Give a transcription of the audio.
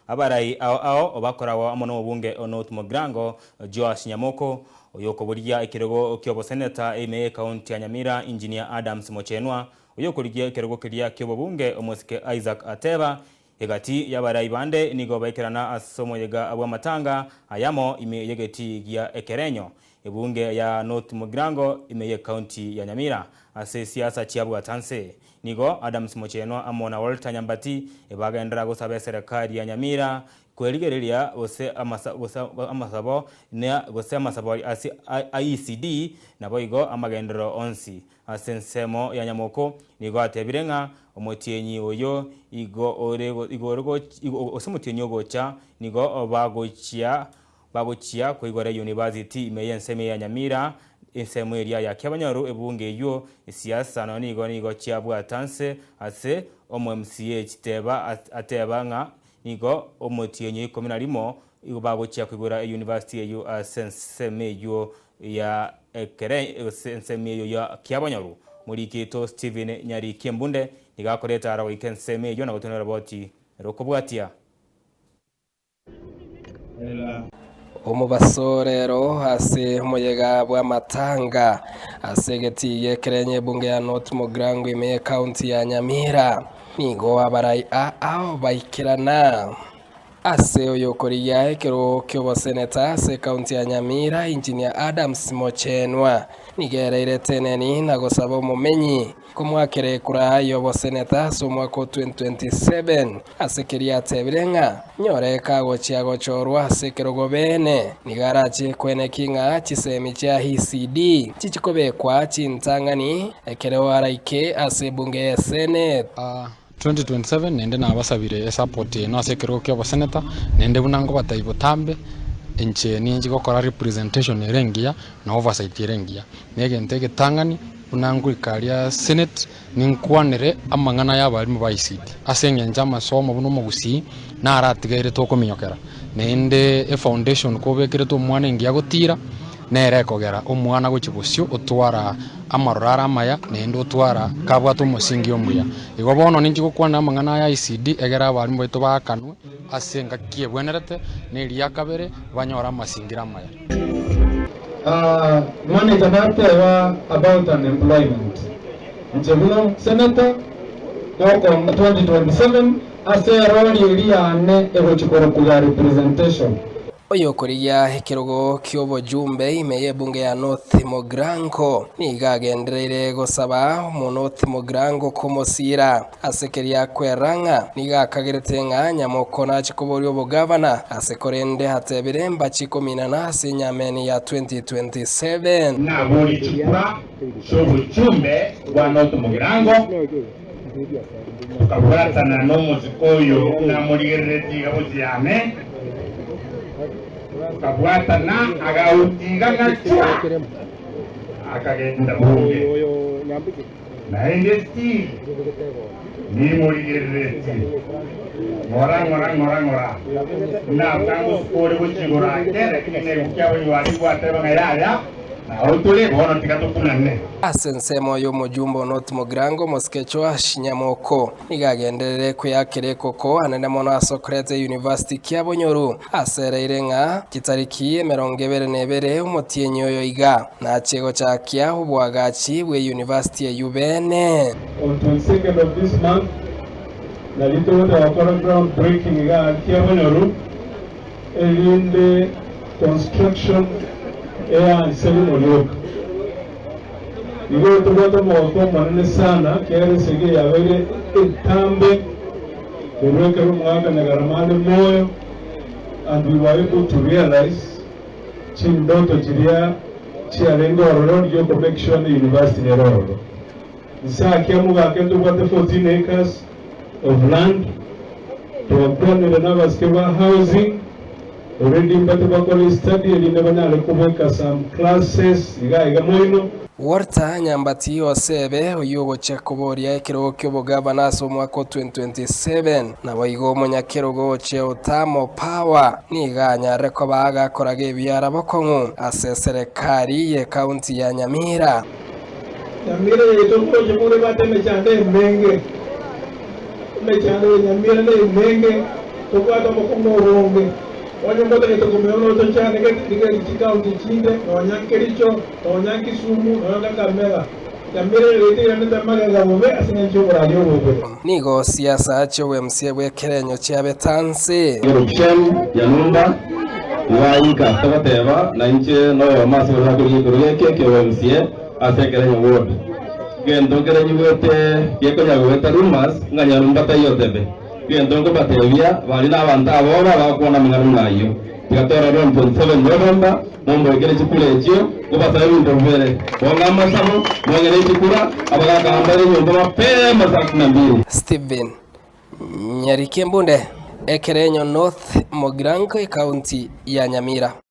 Abarai ao ao bakoragwa amo nomobunge o North Mugirango, Joash Nyamoko, oyokoboria ekerogo ki'oboseneta ime y'ekaunti ya Nyamira, Engineer Adams Mochenwa, oyokorigia ekerogo keria ki'obobunge omosike Isaac Ateba, Egati y'abarai bande nigo baikerana ase omoyega bw'amatanga ayamo ime y'egetii gia Ekerenyo, ebunge ya North Mugirango ime y'ekaunti ya Nyamira. Ase siasa chiabwata nse, nigo Adams Mochenwa amo na Walter Nyambati bagenderera gosaba eserekari ya Nyamira kwerigereria gose gose amasabo gose amasabo ase IECD naboigo amagenderero onsi Ase ensemo ya nyamoko nigo atebire ng'a omotienyi oyo igo ore igo ore gose omotienyi ogocha nigo bagochia bagochia koigora eyunibasiti ime y'ensemo ya Nyamira ensemo eria ya Kiabonyoru ebunge eywo siasa nonya nigo nigo chiabwata nse ase omo MCA chiteba ateba ng'a nigo omotienyi o ikomi na rimo igo bagochia koigora eyunibasiti eywo ase ensemo eywo ya ekere gose ensemo eyio ya kiabonyoru. Moriki oito Stephen Nyariki Embunde nigo akoreta ara goika ensemo eyio na gotenena oroboti rokobwatia. Omobaso rero ase omoyega bw'amatanga ase egetii gi'ekerenyo ebunge ya North Mugirango ime y'ecounty ya Nyamira nigo abarai ao baikerana. Ase oyokorigia ekerogo ki'oboseneta ase ekaunti ya Nyamira, Engineer Adams Mochenwa, nigo ereirete eneni na gosaba omomenyi komoakera ekura y'oboseneta ase omwaka o 2027 ase keria atebire ng'a nyore kagochia gochorwa ase ekerogo bene nigo arache kweneki ng'a chisemi chia ECD chichikobekwa chintang'ani ekero araike ase ebunge y'eseneti. 2027 naende nabasabire esupport yaino ase ekerogo kia oboseneta, naende buna ngobatebia botambe, inche ninchi gokora representation ere engiya na oversight ere engiya. Na egento egetang'ani buna ngoika aria senate, ninkwanere amang'ana ya abalimu ba ICT, ase eng'encho amasomo buna omogusii naratigaire tokominyokera, naende efoundation kobekerete omwana engiya gotira, nere ekogera omwana gochia bosio otwara amaroro are amaya, naende otwara kabwate omosingi omuya. Igo bono ninche gokwana amang'ana aya ICD egere abalimu baito baakanwe ase engaki ebwenerete, na eria kabere banyore amasingira amaya. Manager nateba about unemployment, inche buna senator gokonga 2027 ase erori eria yane egochi korokwa ya representation. Oyokorigia ekerogo ki'obojumbe ime y'ebunge ya North Mugirango nigo agendereire gosaba omo-North Mugirango komosiira ase keria kwerra ng'a nigo akagerete ng'a Nyamoko nache koboria obogavana ase korende atebire mbachi kominana ase enyameni ya 2027. Naborie chikura chi'obochumbe bwa North Mugirango, tokabwatana nomosike oyo namorigereretie iga bosio yane, tokabwatana agautiga ng'a chwa, akagenda bunge. Naende still nimorigereretie ng'ora ng'ora ng'ora ng'ora, buna atangosuka ore gochia igoro ake, lakini negukia abanywa rigwateba ng'a yaya. Nao tore bono tiga tokunane. Ase ensemo y'omojumbe o North Mugirango, omosike Joash Nyamoko, nigo agenderere kweyakera ekoko anene mono ase okoreta eyunivasiti Kiabonyoru, asereire ng'a chitariki 22 omotienyi oyo iga nachie gochakia oboagachi bw'eyunivasiti eyio bene. On 22nd of this month nario togoteba gokora ground breaking igaa Kiabonyoru erinde construction eanse rimo rioka. Igo tobwate omogoko omonene sana kera esegi eye yabeire entambe korwa ekero omogaka Nyagarama are moyo and we were able to realize chindoto chiria chiarenge ororo riria oko make sure ne university nere ororo. Inse akia mogake ntobwate 14 acres of land, twakwanire nabasike ba housing, already mbate bakore estudy erinde banyare kobeka some classes iga iga moino. Walter Nyambati Osebe, oyio ogochia koboria ekerogo ki'obogavana ase omwaka o 2027, naboigo omonyakerogo ochia Otamo Power, nigo anyarire koba agakoraga ebiara bokong'u ase eserekari y'ekaunti ya Nyamira. Nyamira yaito moroche more ebwate emechando emenge, emechando ya Nyamira nemenge. Tobwate obokong'u obonge. Onye motagete komenya buna otochanegeti, rigereria chikaunti chinde, nonya Kericho, nonya Kisumu, nonya Kakamega. Nyamira ere teiranete magega bobe ase engencho y'oboraria obobe. Nigo siasa chi'obwemsie bw'ekerenyo chiabetanse. Shem Yanumba, Iga togoteba nainche noyomo ase baria bakorigia ekerogo eke ki'obwemsie ase ekerenyo ward. Gento nkerenyigwete gekonya goeta rumours ng'a Nyarumba taiyo Tebe. Gento nkobatebia, baria nabanto aboba bagokwana amang'ana buna ayio. Tiga torore on 27 November, momboekere chikura echio, nkobasabe ebinto bibere, bong'e amasabo, mong'e ne chikura, abagaka bambaire enyomba mapema saa kumi na mbili. Stephen Nyarikembunde, Ekerenyo North, Mogirango, Ekaunti ya Nyamira.